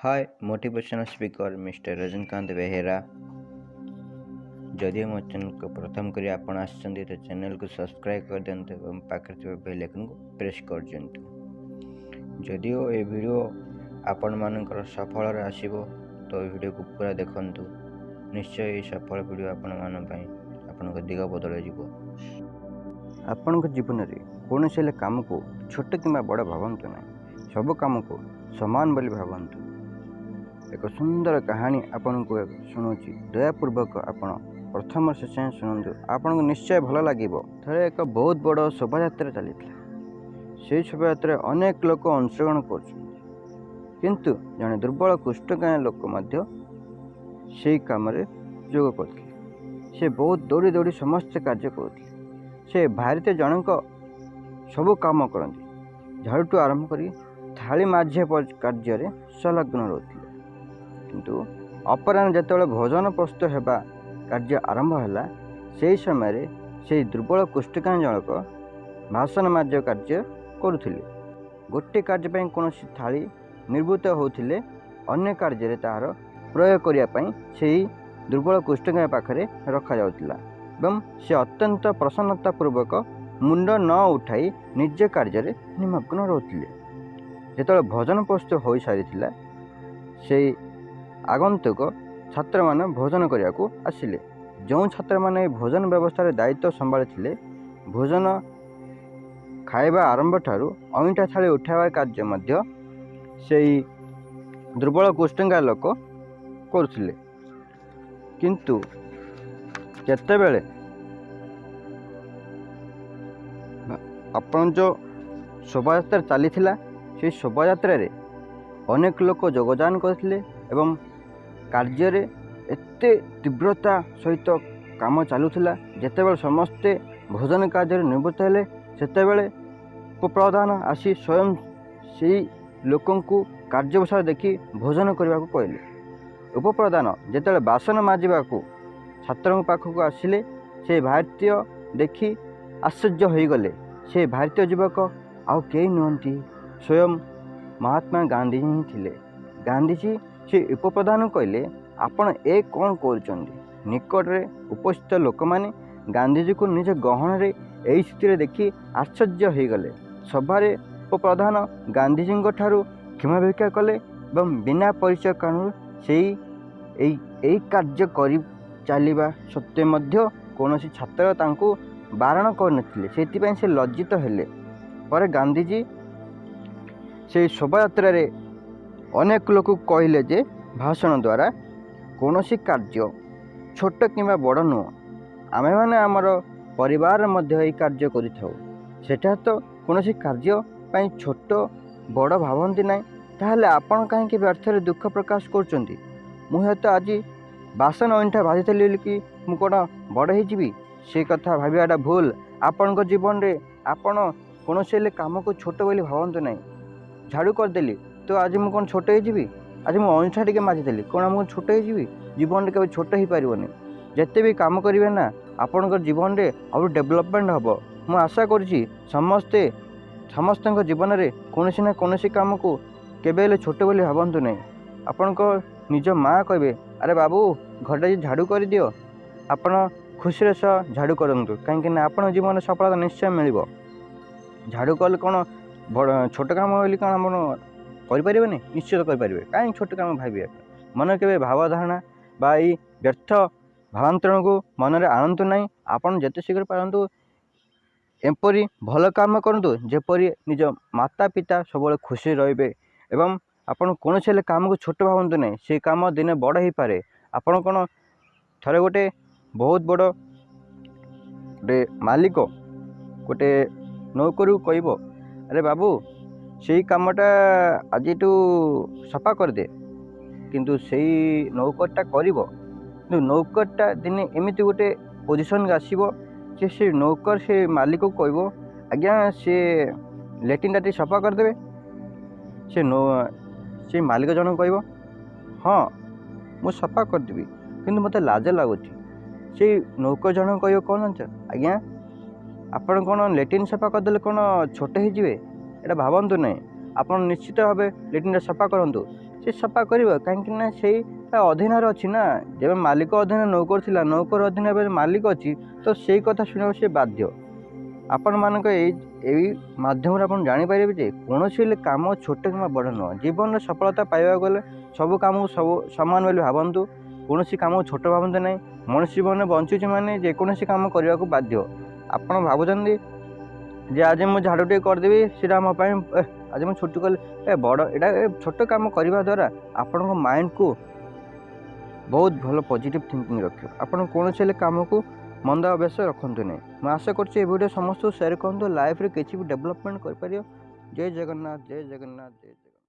Hi, motivational speaker Mister Rajinikanth Behera. ଯଦିଓ ମୋ ଚ୍ୟାନେଲକୁ ପ୍ରଥମ କରି ଆପଣ ଆସିଛନ୍ତି, ତ ଚ୍ୟାନେଲକୁ ସବସ୍କ୍ରାଇବ୍ କରିଦିଅନ୍ତୁ ଏବଂ ପାଖରେ ଥିବା ବେଲ୍ ଆଇକନ୍କୁ ପ୍ରେସ୍ କରିଦିଅନ୍ତୁ। ଯଦିଓ ଏ ଭିଡ଼ିଓ ଆପଣମାନଙ୍କର ସଫଳରେ ଆସିବ, ତ ଏ ଭିଡ଼ିଓକୁ ପୁରା ଦେଖନ୍ତୁ। ନିଶ୍ଚୟ ଏହି ସଫଳ ଭିଡ଼ିଓ ଆପଣମାନଙ୍କ ପାଇଁ ଆପଣଙ୍କ ଦିଗ ବଦଳାଇଯିବ। ଆପଣଙ୍କ ଜୀବନରେ କୌଣସି ହେଲେ କାମକୁ ଛୋଟ କିମ୍ବା ବଡ଼ ଭାବନ୍ତୁ ନାହିଁ, ସବୁ କାମକୁ ସମାନ ବୋଲି ଭାବନ୍ତୁ। ଏକ ସୁନ୍ଦର କାହାଣୀ ଆପଣଙ୍କୁ ଶୁଣୁଛି, ଦୟାପୂର୍ବକ ଆପଣ ପ୍ରଥମ ଶେଷ ଯାଏଁ ଶୁଣନ୍ତୁ, ଆପଣଙ୍କୁ ନିଶ୍ଚୟ ଭଲ ଲାଗିବ। ଥରେ ଏକ ବହୁତ ବଡ଼ ଶୋଭାଯାତ୍ରା ଚାଲିଥିଲା। ସେହି ଶୋଭାଯାତ୍ରାରେ ଅନେକ ଲୋକ ଅଂଶଗ୍ରହଣ କରୁଛନ୍ତି, କିନ୍ତୁ ଜଣେ ଦୁର୍ବଳ କୁଷ୍ଠକାୟ ଲୋକ ମଧ୍ୟ ସେହି କାମରେ ଯୋଗ କରିଥିଲେ। ସେ ବହୁତ ଦୌଡ଼ି ଦୌଡ଼ି ସମସ୍ତ କାର୍ଯ୍ୟ କରୁଥିଲେ। ସେ ଭାରତୀୟ ଜଣଙ୍କ ସବୁ କାମ କରନ୍ତି, ଝାଡ଼ୁଠୁ ଆରମ୍ଭ କରି ଥାଳି ମାଜିବା କାର୍ଯ୍ୟରେ ସଂଲଗ୍ନ ରହୁଥିଲେ। କିନ୍ତୁ ଅପରାହ୍ନ ଯେତେବେଳେ ଭୋଜନ ପ୍ରସ୍ତୁତ ହେବା କାର୍ଯ୍ୟ ଆରମ୍ଭ ହେଲା, ସେହି ସମୟରେ ସେହି ଦୁର୍ବଳ କୁଷ୍ଠକାୟ ଜଣକ ବାସନ ମାଜିବା କାର୍ଯ୍ୟ କରୁଥିଲେ। ଗୋଟିଏ କାର୍ଯ୍ୟ ପାଇଁ କୌଣସି ଥାଳି ନିର୍ବୃତ୍ତ ହେଉଥିଲେ ଅନ୍ୟ କାର୍ଯ୍ୟରେ ତାହାର ପ୍ରୟୋଗ କରିବା ପାଇଁ ସେହି ଦୁର୍ବଳ କୁଷ୍ଠକାୟ ପାଖରେ ରଖାଯାଉଥିଲା ଏବଂ ସେ ଅତ୍ୟନ୍ତ ପ୍ରସନ୍ନତା ପୂର୍ବକ ମୁଣ୍ଡ ନ ଉଠାଇ ନିଜ କାର୍ଯ୍ୟରେ ନିମଗ୍ନ ରହୁଥିଲେ। ଯେତେବେଳେ ଭୋଜନ ପ୍ରସ୍ତୁତ ହୋଇସାରିଥିଲା, ସେହି ଆଗନ୍ତୁକ ଛାତ୍ରମାନେ ଭୋଜନ କରିବାକୁ ଆସିଲେ। ଯେଉଁ ଛାତ୍ରମାନେ ଭୋଜନ ବ୍ୟବସ୍ଥାରେ ଦାୟିତ୍ୱ ସମ୍ଭାଳିଥିଲେ, ଭୋଜନ ଖାଇବା ଆରମ୍ଭ ଠାରୁ ଅଇଁଠା ଥାଳି ଉଠାଇବା କାର୍ଯ୍ୟ ମଧ୍ୟ ସେଇ ଦୁର୍ବଳ କୁଷ୍ଠଙ୍କା ଲୋକ କରୁଥିଲେ। କିନ୍ତୁ ଯେତେବେଳେ ଆପଣ ଯେଉଁ ଶୋଭାଯାତ୍ରା ଚାଲିଥିଲା, ସେହି ଶୋଭାଯାତ୍ରାରେ ଅନେକ ଲୋକ ଯୋଗଦାନ କରିଥିଲେ ଏବଂ କାର୍ଯ୍ୟରେ ଏତେ ତୀବ୍ରତା ସହିତ କାମ ଚାଲୁଥିଲା। ଯେତେବେଳେ ସମସ୍ତେ ଭୋଜନ କାର୍ଯ୍ୟରେ ନିବୃତ୍ତ ହେଲେ, ସେତେବେଳେ ଉପପ୍ରଧାନ ଆସି ସ୍ୱୟଂ ସେଇ ଲୋକଙ୍କୁ କାର୍ଯ୍ୟବସ୍ଥା ଦେଖି ଭୋଜନ କରିବାକୁ କହିଲେ। ଉପପ୍ରଧାନ ଯେତେବେଳେ ବାସନ ମାଜିବାକୁ ଛାତ୍ରଙ୍କ ପାଖକୁ ଆସିଲେ, ସେ ଭାରତୀୟ ଦେଖି ଆଶ୍ଚର୍ଯ୍ୟ ହୋଇଗଲେ। ସେ ଭାରତୀୟ ଯୁବକ ଆଉ କେହି ନୁହନ୍ତି, ସ୍ୱୟଂ ମହାତ୍ମା ଗାନ୍ଧୀଜୀ ହିଁ ଥିଲେ। ଗାନ୍ଧୀଜୀ ସେ ଉପପ୍ରଧାନଙ୍କୁ କହିଲେ, ଆପଣ ଏ କ'ଣ କରୁଛନ୍ତି? ନିକଟରେ ଉପସ୍ଥିତ ଲୋକମାନେ ଗାନ୍ଧୀଜୀକୁ ନିଜ ଗହଣରେ ଏହି ସ୍ଥିତିରେ ଦେଖି ଆଶ୍ଚର୍ଯ୍ୟ ହୋଇଗଲେ। ସଭାରେ ଉପପ୍ରଧାନ ଗାନ୍ଧୀଜୀଙ୍କ ଠାରୁ କ୍ଷମା ଭିକ୍ଷା କଲେ ଏବଂ ବିନା ପରିଚୟ କାରଣରୁ ସେଇ ଏଇ କାର୍ଯ୍ୟ କରି ଚାଲିବା ସତ୍ତ୍ୱେ ମଧ୍ୟ କୌଣସି ଛାତ୍ର ତାଙ୍କୁ ବାରଣ କରିନଥିଲେ, ସେଥିପାଇଁ ସେ ଲଜ୍ଜିତ ହେଲେ। ପରେ ଗାନ୍ଧୀଜୀ ସେଇ ଶୋଭାଯାତ୍ରାରେ ଅନେକ ଲୋକକୁ କହିଲେ ଯେ ଭାଷଣ ଦ୍ୱାରା କୌଣସି କାର୍ଯ୍ୟ ଛୋଟ କିମ୍ବା ବଡ଼ ନୁହଁ, ଆମେମାନେ ଆମର ପରିବାର ମଧ୍ୟ ଏହି କାର୍ଯ୍ୟ କରିଥାଉ, ସେଟା ତ କୌଣସି କାର୍ଯ୍ୟ ପାଇଁ ଛୋଟ ବଡ଼ ଭାବନ୍ତି ନାହିଁ, ତାହେଲେ ଆପଣ କାହିଁକି ବ୍ୟର୍ଥରେ ଦୁଃଖ ପ୍ରକାଶ କରୁଛନ୍ତି? ମୁଁ ହୁଏତ ଆଜି ବାସନ ଅଇଁଠା ଭାଜିଥିଲି କି ମୁଁ କ'ଣ ବଡ଼ ହେଇଯିବି? ସେ କଥା ଭାବିବାଟା ଭୁଲ। ଆପଣଙ୍କ ଜୀବନରେ ଆପଣ କୌଣସି ହେଲେ କାମକୁ ଛୋଟ ବୋଲି ଭାବନ୍ତୁ ନାହିଁ। ଝାଡ଼ୁ କରିଦେଲି ତ ଆଜି ମୁଁ କ'ଣ ଛୋଟ ହେଇଯିବି? ଆଜି ମୁଁ ଅଇଁଠା ଟିକେ ମାଜିଦେଲି, କ'ଣ ମୁଁ ଛୋଟ ହେଇଯିବି? ଜୀବନରେ କେବେ ଛୋଟ ହେଇପାରିବନି। ଯେତେ ବି କାମ କରିବେ ନା, ଆପଣଙ୍କ ଜୀବନରେ ଆହୁରି ଡେଭଲପମେଣ୍ଟ ହେବ। ମୁଁ ଆଶା କରୁଛି ସମସ୍ତେ ସମସ୍ତଙ୍କ ଜୀବନରେ କୌଣସି ନା କୌଣସି କାମକୁ କେବେ ହେଲେ ଛୋଟ ବୋଲି ଭାବନ୍ତୁ ନାହିଁ। ଆପଣଙ୍କ ନିଜ ମା କହିବେ, ଆରେ ବାବୁ ଘରଟା ଝାଡ଼ୁ କରିଦିଅ, ଆପଣ ଖୁସିର ସହ ଝାଡ଼ୁ କରନ୍ତୁ, କାହିଁକିନା ଆପଣଙ୍କ ଜୀବନରେ ସଫଳତା ନିଶ୍ଚୟ ମିଳିବ। ଝାଡ଼ୁ କଲେ କ'ଣ ବଡ଼ ଛୋଟ କାମ ବୋଲି କ'ଣ ଆପଣ କରିପାରିବେନି? ନିଶ୍ଚିତ କରିପାରିବେ। କାହିଁକି ଛୋଟ କାମ ଭାବିବେ? ମନରେ କେବେ ଭାବଧାରଣା ବା ଏଇ ବ୍ୟର୍ଥ ଭାବାନ୍ତରଣକୁ ମନରେ ଆଣନ୍ତୁ ନାହିଁ। ଆପଣ ଯେତେ ଶୀଘ୍ର ପାରନ୍ତୁ ଏପରି ଭଲ କାମ କରନ୍ତୁ, ଯେପରି ନିଜ ମାତା ପିତା ସବୁବେଳେ ଖୁସିରେ ରହିବେ। ଏବଂ ଆପଣ କୌଣସି ହେଲେ କାମକୁ ଛୋଟ ଭାବନ୍ତୁ ନାହିଁ, ସେ କାମ ଦିନେ ବଡ଼ ହେଇପାରେ। ଆପଣ କ'ଣ ଥରେ ଗୋଟେ ବହୁତ ବଡ଼ ଗୋଟେ ମାଲିକ ଗୋଟେ ନୌକରକୁ କହିବ, ଆରେ ବାବୁ ସେଇ କାମଟା ଆଜିଠୁ ସଫା କରିଦେ, କିନ୍ତୁ ସେଇ ନୌକରଟା କରିବ। କିନ୍ତୁ ନୌକରଟା ଦିନେ ଏମିତି ଗୋଟେ ପୋଜିସନ୍କୁ ଆସିବ ଯେ ସେ ନୌକର ସେ ମାଲିକକୁ କହିବ, ଆଜ୍ଞା ସେ ଲାଟ୍ରିନ୍ଟା ଟିକେ ସଫା କରିଦେବେ। ସେ ମାଲିକ ଜଣକୁ କହିବ, ହଁ ମୁଁ ସଫା କରିଦେବି, କିନ୍ତୁ ମୋତେ ଲାଜ ଲାଗୁଛି। ସେଇ ନୌକର ଜଣକୁ କହିବ, କ'ଣ ଜାଣିଛ ଆଜ୍ଞା, ଆପଣ କ'ଣ ଲାଟ୍ରିନ୍ ସଫା କରିଦେଲେ କ'ଣ ଛୋଟ ହେଇଯିବେ? ଏଇଟା ଭାବନ୍ତୁ ନାହିଁ। ଆପଣ ନିଶ୍ଚିତ ଭାବେ ଲାଟ୍ରିନ୍ଟା ସଫା କରନ୍ତୁ। ସେ ସଫା କରିବ, କାହିଁକିନା ସେଇ ତା ଅଧୀନରେ ଅଛି ନା। ଯେବେ ମାଲିକ ଅଧୀନରେ ନୌକର ଥିଲା, ନୌକର ଅଧୀନରେ ଏବେ ମାଲିକ ଅଛି, ତ ସେଇ କଥା ଶୁଣିବାକୁ ସେ ବାଧ୍ୟ। ଆପଣମାନଙ୍କ ଏଇ ମାଧ୍ୟମରେ ଆପଣ ଜାଣିପାରିବେ ଯେ କୌଣସି ହେଲେ କାମ ଛୋଟ କିମ୍ବା ବଡ଼ ନୁହଁ। ଜୀବନରେ ସଫଳତା ପାଇବାକୁ ଗଲେ ସବୁ କାମକୁ ସବୁ ସମାନ ବୋଲି ଭାବନ୍ତୁ, କୌଣସି କାମକୁ ଛୋଟ ଭାବନ୍ତୁ ନାହିଁ। ମଣିଷ ଜୀବନରେ ବଞ୍ଚୁଛି ମାନେ ଯେକୌଣସି କାମ କରିବାକୁ ବାଧ୍ୟ। ଆପଣ ଭାବୁଛନ୍ତି ଯେ ଆଜି ମୁଁ ଝାଡ଼ୁ ଟିକେ କରିଦେବି, ସେଇଟା ମୋ ପାଇଁ, ଆଜି ମୁଁ ଛୁଟି କଲି ଏ ବଡ଼, ଏଇଟା ଏ ଛୋଟ କାମ କରିବା ଦ୍ୱାରା ଆପଣଙ୍କ ମାଇଣ୍ଡକୁ ବହୁତ ଭଲ ପଜିଟିଭ୍ ଥିଙ୍କିଂ ରଖିବ। ଆପଣ କୌଣସି ହେଲେ କାମକୁ ମନ୍ଦ ଅଭ୍ୟାସ ରଖନ୍ତୁ ନାହିଁ। ମୁଁ ଆଶା କରୁଛି ଏ ଭିଡ଼ିଓ ସମସ୍ତଙ୍କୁ ସେୟାର କରନ୍ତୁ, ଲାଇଫ୍ରେ କିଛି ବି ଡେଭଲପମେଣ୍ଟ କରିପାରିବ। ଜୟ ଜଗନ୍ନାଥ, ଜୟ ଜଗନ୍ନାଥ, ଜୟ।